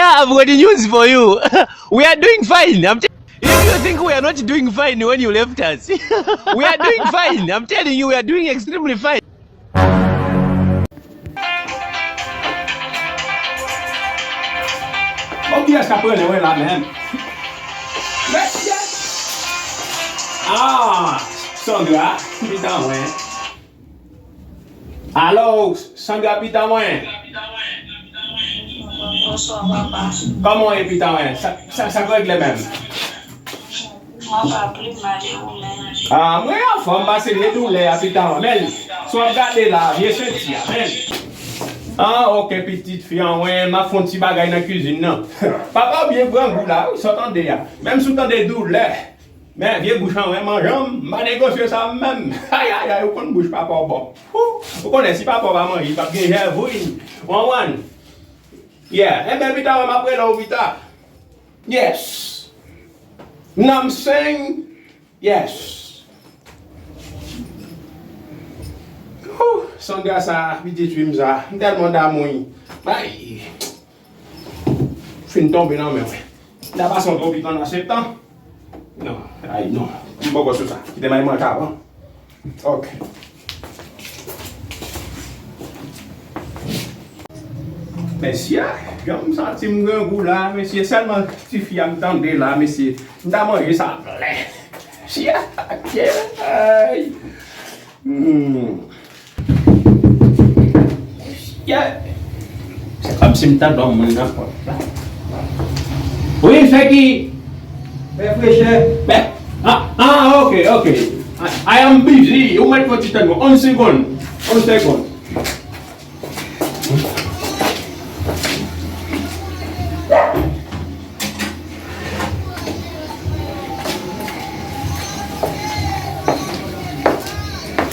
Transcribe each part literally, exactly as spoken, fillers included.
I've got the news for you. We are doing fine. I'm t- if you think we are not doing fine when you left us, we are doing fine. I'm telling you, we are doing extremely fine. Bon, kiyès k ap rele mwen la menm? Mesye! Ah, Sandra, pita mwen. Alo, Sandra, pita mwen. Bonswa, papa. Kòman w ye, pita mwen? Sa, sa, sa k regle menm? Mwen pa pli mal e ou menm? Ah, mwen anfòm, pase vye doulè a, pita mwen. Men, si w ap gade la, vye senti a, men. Ah, ok, pitit fi an, mwen, m ap fè yon ti bagay nan kizin nan. Papa w byen grangou la, wi, sa w tande a. Menm si w tande doulè. Men vye bouch an, mwen manjan m, m pa negosye sa menm. Ayayay, ou konn bouch papa w bon. Ou, ou konnen si papa w pa manje, li p ap gen jèvrin. Ou konprann? Yeah, enben, pita, mwen, m ap rele w pita. Yes. Nan m seng. Yes. Whew, Sandra sa, pitit fi m sa, m tèlman damou l. Ay. Fin tonbe nan men mwen. M ta pase yon tropik an nan septan. Non, ay non. M poko sou sa. Kite m al manje avan. Ok. Mesye, jan m santi m grangou la, mesye, sèlman ti fi a m tande la, mesye, m ta manje sa plen. Mesye, ay. Hmm. Yeah. Se kòmsi m ta dòmi nan pòt la. Wi, se ki? Fè frechè. Bè, ah, ah, ok, ok. I, I am busy. Ou mèt fè ti tann mwen. Yon segonn. Yon segonn.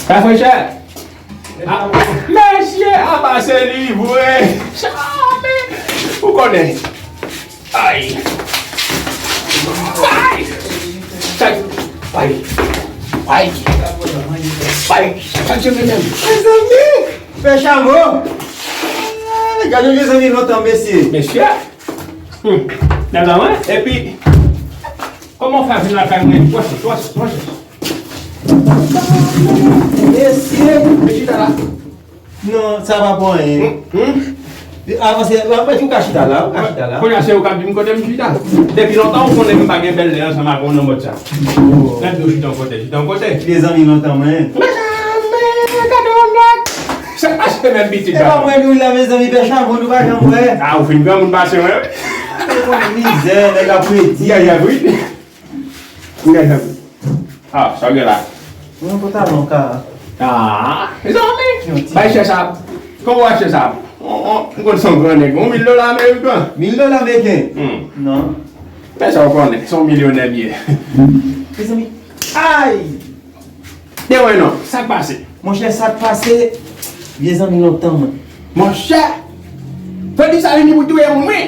Fè frechè. Ah, mesye, apa se li vre? Chame! Ou konnen. Ay! Ay! Chay! Ay! Ay! Ay! Chay, chay, chay, chay. Mezanmi! Pè Chamo! Ah, gade yon zanmi lontan, mesye. Mesye! Hmm. Nèg la, wi. Epi, kòman w fè vin lakay mwen? Wòch, wòch, wòch. Mesye! Men chita la. Non, sa pa pou anyen. Hmm, hmm. Avanse, mwen, ou ka chita la, ou ka chita la. Kounye a, se ou k ap di m kote m chita. Depi lontan, ou konnen m pa gen bèlè ansanm avè w nan mòd sa. Oh. Lè m di w chita yon kote, chita yon kote. Vye zanmi lontan, mwen. Mezanmi, gade yon nèg. Sa k pase menm pitit la? E pa mwen, nou la, mezanmi, pè Chavon, nou pa janm wè. Ah, ou fin granmoun pase mwen, wi. Se yon mizè, nèg ap redi. Gade, wi. Gade, wi. Ah, sa w gen la? Yon pantalon ka. Ah, mezanmi. Yon ti. Bay chè sa. Kòman w achte sa? On, on, m konn se yon gran nèg. Yon mil dola ameriken. Mil dola ameriken? Hmm. Non. Men sa w konnen, se yon milyonè m ye. Mezanmi. Ay! Byen wè non, sa k pase? Monchè, sa k pase? Vye zanmi lontan, mwen. Monchè! Fredi sa vini pou touye moun, wi!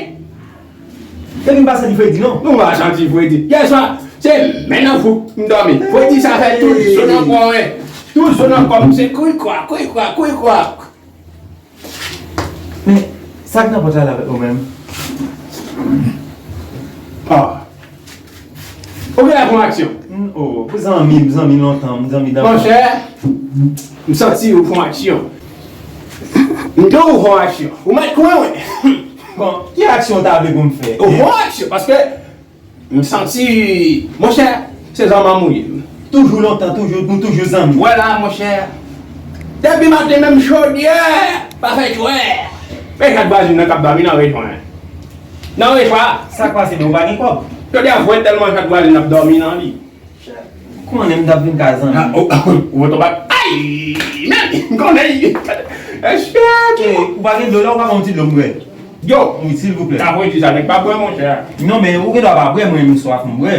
Epi m pa santi Fredi, non. Nou pa santi Fredi. Yèswa, se men nan fou m dòmi. Fredi sa fè tout zo nan kò mwen. Tout zo nan kò m se kwikwa, kwikwa, kwikwa. Men, sa k nan pòt la la avèk ou menm? Ah. Ou genlè fè yon aksyon. Mm, oh, pou zanmi m, zanmi lontan, m zanmi danfans. Monchè, m santi ou fè yon aksyon. M di w fè yon aksyon. Ou mèt kwè mwen. Bon, ki aksyon w ta vle pou m fè? Ou fè yon aksyon, paske m santi, monchè, se zanmanm ou ye. Toujou lontan, toujou, nou toujou zanmi. Wè la, monchè. Depi maten, menm chodyè pa fè twè. Men chat vwazin nan k ap dòmi nan rechwa. Nan rechwa. Sa k pase, men ou pa gen kòb? Chodyè a fwèt tèlman chat vwazin ap dòmi nan li. Konnen m t ap vin ka zanmi. Ah, oh, oh, oh, oh, ay! Men, m konnen. Èske. Eh, ou pa gen dlo la, ou pa gen yon ti dlo m bwè? Yo! Wi, silvouplè. Sa vle di sa, nèg pa bwè, monchè. Non, men ou gen dwa pa bwè, mwen menm swaf m bwè.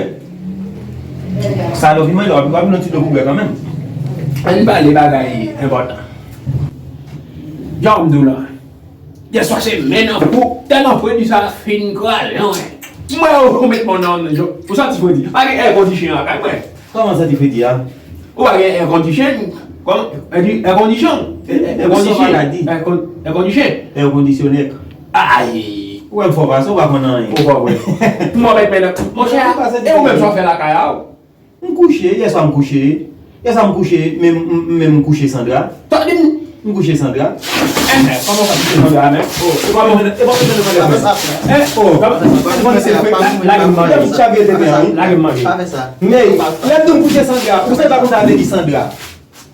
Sa lè w vin manje, w ap, w ap vin yon ti dlo pou bwè kanmenm. Ann pale bagay enpòtan. Jan m di w la. Yèswa se men nan fou, tèlman Fredi sa fin kraze, wi. M wè ou met mwen nan, ou santi Fredi. Pa gen air condition lakay mwen. Kòman santi Fredi a? Ou pa gen air condition? Kòman? Air condition? Air condition? Air condition? Air conditionè. Ay! Ou wè m fò pase, ou pa konn anyen. Ou pa wè. M wè pèpè nan. Monchè, e ou menm sa w fè lakay a w? M kouche, yèswa m kouche. Yèswa m kouche, men m, m, men m kouche san dra. Tande m. M kouche san dra. Enhen, kòman w ka kouche san dra menm? Oh, e pa mwen, e pa mwen, e pa mwen. Enhen, oh, kòman sa? Lage m manje. Lage m manje. Men, lè m di w m kouche san dra, ou sa pa konn sa vle di san dra.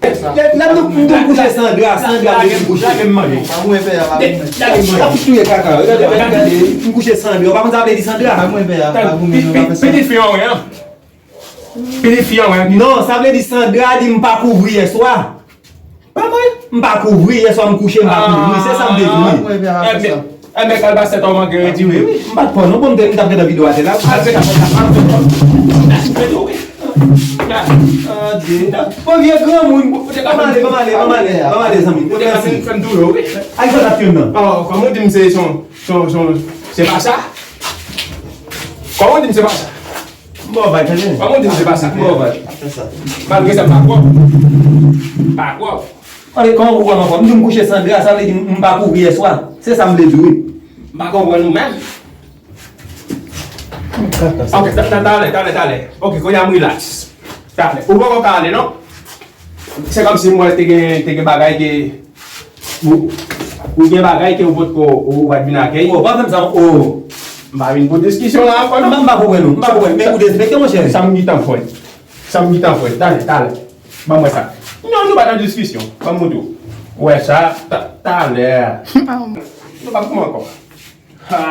Lè, lè m di w m kouche san dra, san dra vle di m kouche. Lage m manje. Lage m manje. Ap touye kaka. Gade, gade, gade. M kouche san dra. Ou pa konn sa vle di san dra? Pitit fi an, wi, an. Pitit fi an, wi. Non, sa vle di Sandra di m pa kouvri yèswa. Pa mwen. M pa kouvri yèswa, m kouche, m pa kouvri. Se sa m te di. Enben, enben, kalbasèt an manke retire, wi. M pa t pran non, bon, m te, m t ap gade videyo atè la. Al fè sa, fè sa, al fè sa. Bon, vye granmoun, ban m ale, ban m ale, ban m ale, ban m ale, zanmi. Mèsi. Fè m tou yo, wi. Al fè sa, fè m nan. Oh, kòman w di m se, se, se, se, se pa sa? Kòman w di m se pa sa? M ba w vag, tande. Kòman w di m se pa sa? M ba w vag. Malgre sa, m pa kwè w. M pa kwè w. Tande, kòman ou kwè m ankò? M di m kouche san dra, sa vle di m, m pa kouvri yèswa. Se sa m vle di, wi. M pa konprann ou menm. Ok, ta-, ta-, talè, talè, talè. Ok, kounye a m relax. Talè. Ou poko ka ale, non? Se kòmsi m wè te gen, te gen bagay ke ou, ou gen bagay ke ou potko, ou pa t vin akèy. Oh, pa fè m sa, oh. M pa vin pou diskisyon la ankò, non. M pa konprann ou, m pa konprann. Men ou derespekte, monchè. Sa m gentan fè. Sa m gentan fè. Talè, talè. Ban mwen sa. Non, nou pa nan diskisyon. Ban m montre w. Ou wè sa, ta-, talè. Nou pa pou mwen ankò. Ha!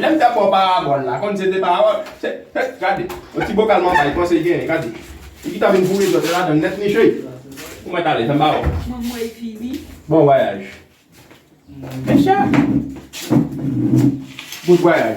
Lè m t ap ba w parabòl la, konn se te parabòl. Se, se, gade, yon ti bokal manpay, panse genyen, gade. Li gentan vin foure dwèt ladan nèt, ni cheri. Ou mèt ale, sa m pa wè w. Manman e fini. Bon vwayaj. Mesye. Bon vwayaj.